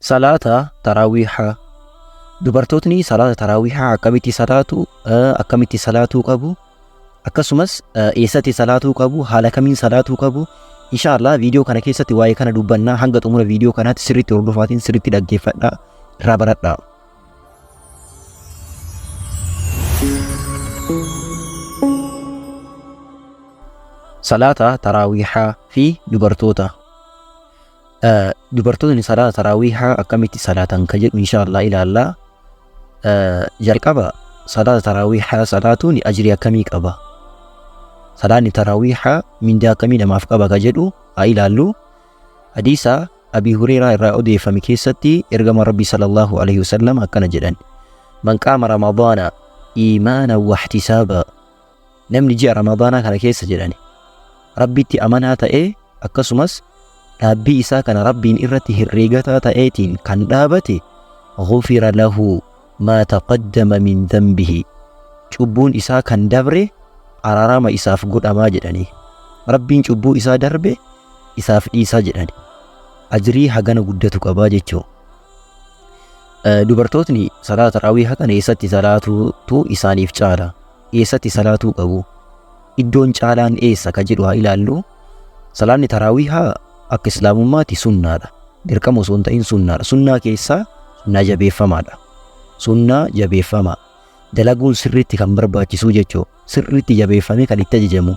Salaata Taraawiihaa Dubartootni salaata taraawiihaa akkamitti salaatu? Akkamitti salaatuu qabu? Akkasumas eessatti salaatuu qabu? Haala kamiin salaatuu qabu? Insha Allah viidiyoo kana keessatti waa'ee kana dubbannaa hanga xumura viidiyoo kanaatti sirriitti hordofaatiin sirriitti dhaggeeffadhaa irraa baradhaa. Salaata taraawiihaa fi dubartoota. Dubartootni salaata taraawiihaa akkamitti salaatan ka jedhu insha Allah ilaalla. Jalqaba salaata taraawiihaa salaatuun ajrii akkamii qaba? Salaanni taraawiihaa mindaa akkamii namaaf qaba ka jedhu haa ilaallu. Hadiisa Abii Hureeraa irraa odeeffame keessatti ergama Rabbii sallallahu alaihi wasallam akkana jedhan. Man qaama Ramadaana iimaanan wahtisaaba Namni ji'a Ramadaanaa kana keessa jedhani Rabbitti amanaa ta'ee akkasumas dhaabbii isaa kana Rabbiin irratti herreegataa ta'eetiin kan dhaabate ghufira lahu maa taqaddama min dhanbihi cubbuun isaa kan dabre araarama isaaf godhamaa jedhanii Rabbiin cubbuu isaa darbe isaaf dhiisaa jedhani ajrii hagana guddatu qabaa jechuu Dubartootni salaata taraawiiha kana eessatti salaatuutu isaaniif caala? Eessatti salaatuu qabu? Iddoon caalaan eessa ka jedhu haa ilaallu. Salaanni taraawiihaa akka islaamummaatti sunnaadha. Dirqama osoo hin ta'in sunnaadha. Sunnaa keessaa sunnaa jabeeffamaadha. Sunnaa jabeeffamaa. Dalaguun sirriitti kan barbaachisuu jechuu. Sirriitti jabeeffamee kan itti ajajamu.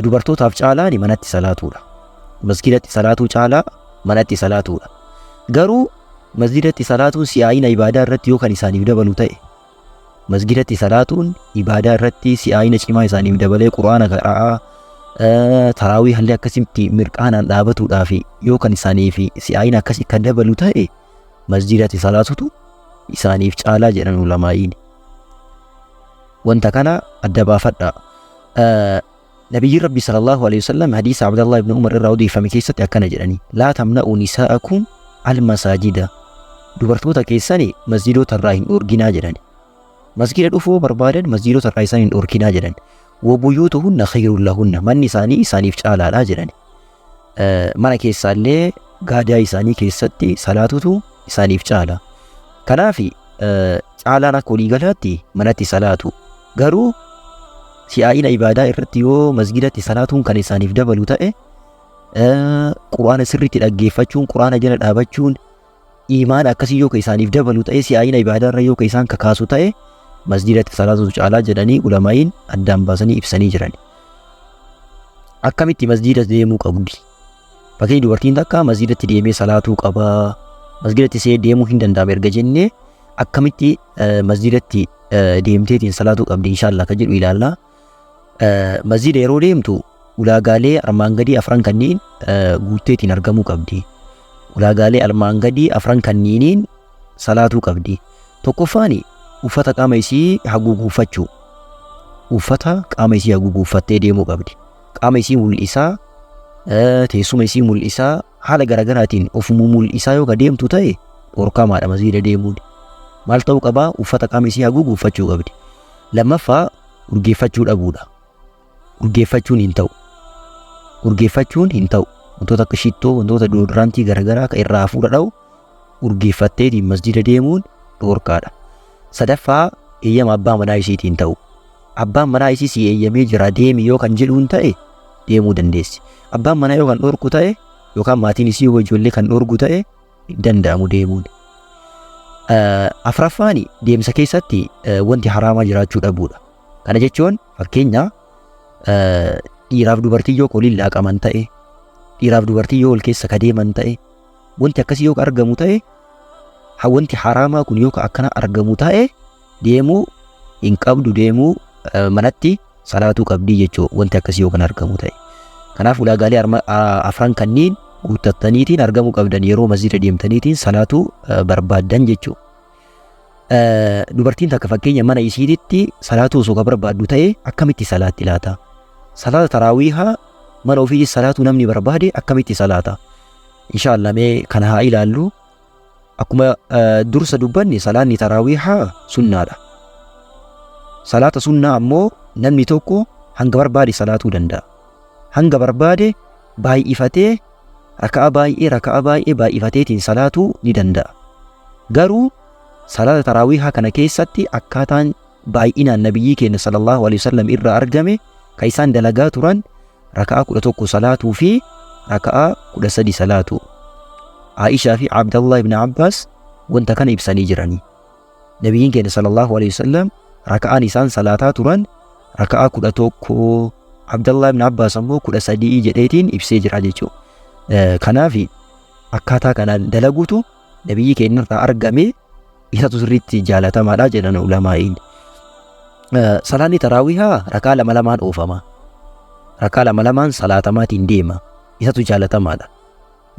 Dubartootaaf caalaani manatti salaatuudha. Masgidatti salaatuu caalaa manatti salaatuudha. Garuu masgidatti salaatuun si'aayina ibaadaa irratti yoo kan isaaniif dabalu ta'e masgidatti salaatuun ibaadaa irratti si'aayina cimaa isaaniif dabalee quraana qara'aa taraawii hallee akkasitti mirqaanaan dhaabatuudhaaf yoo kan isaaniif si'aayina akkasii kan dabalu ta'e masjidatti salaatutu isaaniif caalaa jedhan ulamaa'iin. Wanta kana adda baafadhaa. Nabiyyiin Rabbii sallallahu alaihi wasallam hadiisa Abdallah ibn Umar irraa odeeffame keessatti akkana jedhani. Laa tamna'u nisaa'akum al-masaajida. Dubartoota keessani masjiidota irraa hin dhorginaa jedhani. Masgiida dhufuu barbaadan masjiidota irraa isaan hin dhorkinaa jedhan. Wabuyuutuhunna khayrun lahunna. Manni isaanii isaaniif caalaadha jedhani. Mana keessaallee gaadaa isaanii keessatti salaatutu isaaniif caala. Kanaaf caalaan akka waliigalaatti manatti salaatu. Garuu si'aa'ina ibaadaa irratti yoo masgidatti salaatuun kan isaaniif dabalu ta'e quraana sirriitti dhaggeeffachuun quraana jala dhaabachuun iimaana akkasii yoo ka isaaniif dabalu ta'e si'aa'ina ibaadaa irra yoo ka isaan kakaasu ta'e masjidatti salaatutu caalaa jedhanii ulamaa'iin addaan baasanii ibsanii jiran. Akkamitti masjida deemuu qabdi? Fakkeenya dubartiin takka masjidatti deemee salaatuu qaba. Masjidatti see deemuu hin danda'amu erga jennee akkamitti masjidatti deemteetiin salaatuu qabdi inshaallah kan jedhu ilaalla. Masjida yeroo deemtu ulaagaalee armaan gadii afran kanniin guutteetiin argamuu qabdi. Ulaagaalee armaan gadii afran kanniiniin salaatuu qabdi. Tokkoffaan uffata qaama isii haguugu uffachuu. Uffata qaama isii haguugu uffattee deemuu qabdi. Qaama isii mul'isaa, teessuma isii mul'isaa, haala garaagaraatiin of mul'isaa yoo ka deemtu ta'e dhorkamaadha masgiida deemuun. Maal ta'uu qabaa? Uffata qaama isii haguugu uffachuu qabdi. Lammaffaa urgeeffachuu dhabuudha. Urgeeffachuun hin ta'u. Urgeeffachuun hin ta'u. Wantoota akka shittoo, wantoota deodiraantii garaagaraa kan irraa hafuura dha'u urgeeffatteetiin masjida deemuun dhoorkaadha. Sadaffaa eeyyama abbaa manaa isiitiin ta'u. Abbaan manaa isii si eeyyamee jira deemi yoo kan jedhuun ta'e deemuu dandeessi. Abbaan manaa yoo kan dhoorku ta'e yookaan maatiin isii yoo ijoollee kan dhoorgu ta'e hin danda'amu deemuun. Afraffaan deemsa keessatti wanti haraamaa jiraachuu dhabuudha. Kana jechuun fakkeenya dhiiraaf dubartii yoo waliin laaqaman ta'e, dhiiraaf dubartii yoo wal keessa ka deeman ta'e, wanti akkasii yoo argamu ta'e, wanti haraamaa kun yoo akkana argamu ta'e deemuu hin qabdu deemuu manatti salaatuu qabdii jechuu wanti akkasii yoo kan argamu ta'e. Kanaaf ulaagaalee afran kanniin guuttattaniitiin argamuu qabdan yeroo masjida deemtaniitiin salaatuu barbaaddan jechuu. Dubartiin takka fakkeenya mana isiititti salaatuu osoo ka barbaaddu ta'e akkamitti salaatti laata? Salaata taraawiihaa mana ofiitti salaatuu namni barbaade akkamitti salaata? Inshaallah mee kana haa ilaallu. Akkuma dursa dubbanne salaanni taraawiihaa sunnaadha. Salaata sunnaa ammoo namni tokko hanga barbaade salaatuu danda'a. Hanga barbaade baay'ifatee Raka'a baay'ee raka'a baay'ee baay'ifateetiin salaatuu ni danda'a. Garuu salaata taraawiihaa kana keessatti akkaataan baay'inaan nabiyyii keenya sallallahu alaihi wasallam irraa argame ka isaan dalagaa turan raka'a 11 salaatuu fi raka'a 13 salaatuu. Aishaa fi Abdallah ibn Abbas wanta kana ibsanii jiranii. Nabiyyiin keenya sallallahu alaihi wasallam raka'aan isaan salaataa turan raka'a 11, Abdallah ibn Abbas ammoo 13 jedheetiin ibsee jira jechuudha. Kanaaf akkaataa kanaan dalaguutu nabiyyi keenya irraa argame, isatu sirriitti jaalatamaadha jedhan ulamaa'iin. Salaanni taraawihaa rakaa lama lamaan oofama. Rakaa lama lamaan salaatamaatiin deema. Isatu jaalatamaadha.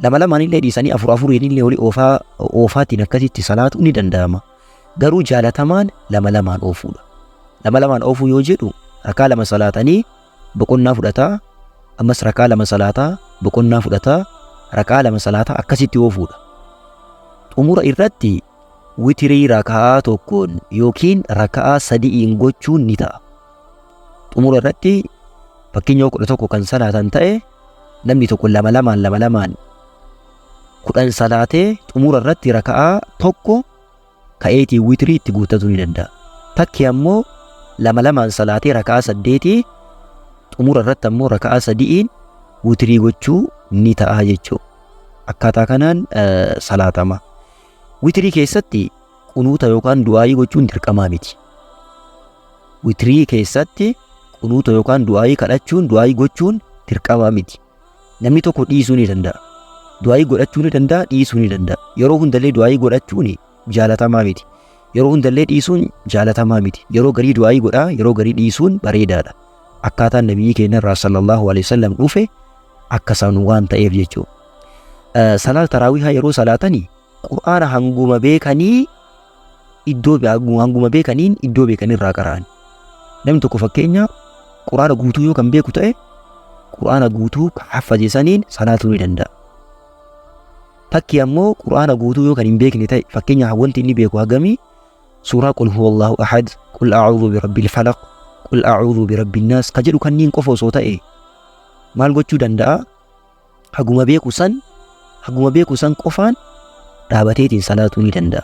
Lama lamaan illee dhiisanii afur afuriin illee olii oofaa oofaatiin akkasitti salaatu ni danda'ama. Garuu jaalatamaan lama lamaan oofuudha. Lama lamaan oofuu yoo jedhu, rakaa lama salaatanii boqonnaa fudhataa, ammas rakaa lama salaataa, boqonnaa fudhataa, rakaa lama salaataa, akkasitti oofuudha. Xumura irratti witirii rakaa tokkoon yookiin rakaa sadi'iin gochuun ni ta'a. Xumura irratti fakkeenya 11 kan salaatan ta'e, namni tokko lama lamaan lama lamaan 10 salaatee xumura irratti raka'aa tokko ka'eetii witirii itti guuttatuu ni danda'a. Takki ammoo lama lamaan salaatee raka'aa saddeetii xumura irratti ammoo raka'aa sadi'iin witirii gochuu ni ta'a jechuudha. Akkaataa kanaan salaatama. Witirii keessatti qunuuta yookaan du'aayii gochuun dirqamaa miti. Witirii keessatti qunuuta yookaan du'aayii kadhachuun, du'aayii gochuun dirqamaa miti. Namni tokko dhiisuu ni danda'a. Du'aayii godhachuu ni danda'a, dhiisuu ni danda'a. Yeroo hundallee du'aayii godhachuun jaalatamaa miti. Yeroo hundallee dhiisuun jaalatamaa miti. Yeroo garii du'aayii godhaa, yeroo garii dhiisuun bareedaadha. Akkaataan nabiyyi keenya irraa sallallahu alaihi wasallam dhufe akka isaan waan ta'eef jechuudha. Salaata taraawihaa yeroo salaatanii Qur'aana hanguma beekanii iddoo hanguma beekaniin iddoo beekanirraa qara'an. Namni tokko fakkeenya Qur'aana guutuu yoo kan beeku ta'e, Qur'aana guutuu haffaze saniin salaatuu ni danda'a. Takki ammoo Qur'aana guutuu yoo kan hin beekne ta'e, fakkeenya wanti inni beeku hagamii suuraa qul huwallahu ahad, qul a'uudhu birabbil falaq, qul a'uudhu birabbin naas ka jedhu kanniin qofa osoo ta'e, maal gochuu danda'a? Haguma beeku san qofaan dhaabateetiin salaatuu ni danda'a.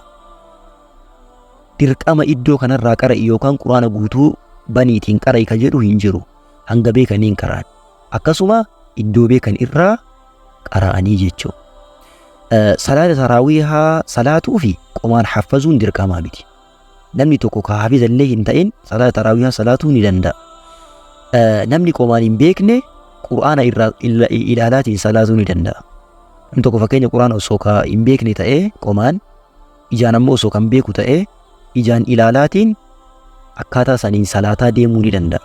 Dirqama iddoo kanarraa qara'i yookaan Quraana guutuu baniitiin qara'i ka jedhu hin jiru. Hanga beekaniin qara'an. Akkasuma iddoo beekan irraa qara'anii jechuudha. Salaata taraawihaa salaatuu fi qomaan haffazuun dirqamaa miti. Namni tokko ka hafiza illee hin ta'in salaata taraawihaa salaatuu ni danda'a. Namni qomaan hin beekne Qur'aana irraa ilaalaatiin salaatuu ni danda'a. Namni tokko fakkeenya Qur'aana osoo ka hin beekne ta'ee qomaan, ijaan ammoo osoo kan beeku ta'ee, ijaan ilaalaatiin akkaataa saniin salaataa deemuu ni danda'a.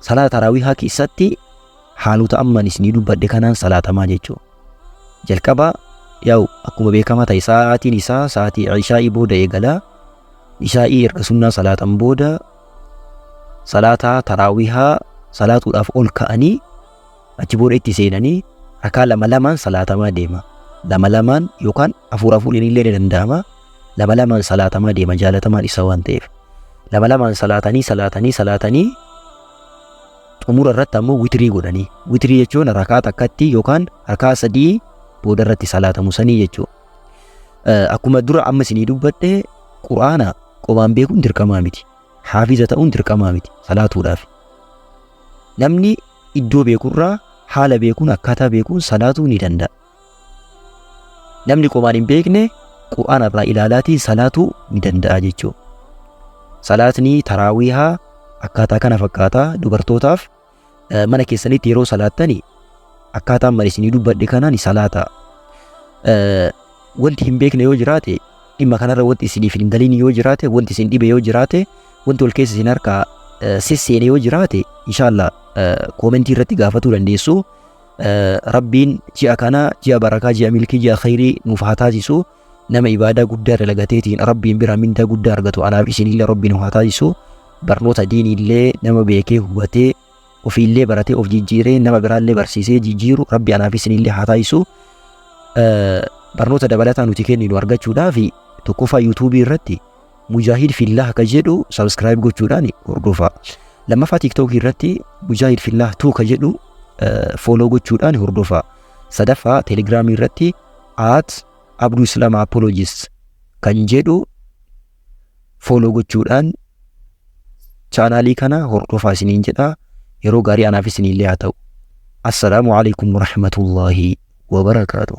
Salaata taraawihaa keessatti haalota amman isinii dubbadhe kanaan salaatamaa jechuudha. Jalqaba yaa'u akkuma beekamaa ta'e sa'aatiin isaa sa'aatii ishaa'ii booda eegalaa. Ishaa'ii erga sunnaa salaatan booda salaataa taraawihaa salaatuudhaaf ol ka'anii, achi booda itti seenanii rakaa lama lamaan salaatamaa deema. Lama lamaan yookaan afur afuriin illee ni danda'ama. Lama lamaan salaatamaa deema, jaalatamaan isa waan ta'eef. Lama lamaan salaatanii salaatanii salaatanii xumura irratti ammoo witirii godhanii. Witirii jechuun rakaa takkatti yookaan rakaa sadii booda irratti salaatamu sanii jechuudha. Akkuma dura amma isinii dubbadhe, Qur'aana qomaan beekuun dirqamaa miti. Haafiza ta'uun dirqamaa miti salaatuudhaaf. Namni iddoo beekurraa haala beekuun, akkaataa beekuun salaatuu ni danda'a. Namni qomaan hin beekne Qur'aana irraa ilaalaatiin salaatuu ni danda'a jechuudha. Salaatni taraawiihaa akkaataa kana fakkaataa. Dubartootaaf, mana keessanitti yeroo salaattani akkaataa amma isinii dubbadhe kanaan salaataa. Wanti hin beekne yoo jiraate, dhimma kanarra wanti isiniif hin galin yoo jiraate, wanti isin dhibe yoo jiraate, wanti ol keessa isin harkaa sesseene yoo jiraate, inshallah koomentii irratti gaafatuu dandeessu. Rabbiin ji'a kana ji'a barakaa, ji'a milkii, ji'a khayrii nuuf haa taasisu. Nama ibaadaa guddaa dalagateetiin Rabbiin biraa mindaa guddaa argatu anaaf isinillee Rabbiin haa taasisu. Barnoota diiniillee nama beekee hubatee ofiillee baratee of jijjiiree nama biraallee barsiisee jijjiiru Rabbi anaaf isinillee haa taasisu. Barnoota dabalataa nuti kenninu argachuudhaaf tokkoffaa yuutuubii irratti Mujaahid Fillah ka jedhu subscribe gochuudhaan hordofaa. Lammaffaa tiiktookii irratti Mujaahid Fillah 2 ka jedhu follow gochuudhaan hordofaa. Sadaffaa, Telegiraamii irratti @AbduIslamApologist kan jedhu follow gochuudhaan chaanaalii kana hordofaa isiniin jedha. Yeroo gaarii anaaf isiniillee haa ta'u. Assalaamu alaikum warahmatullaahi wabarakaatuh.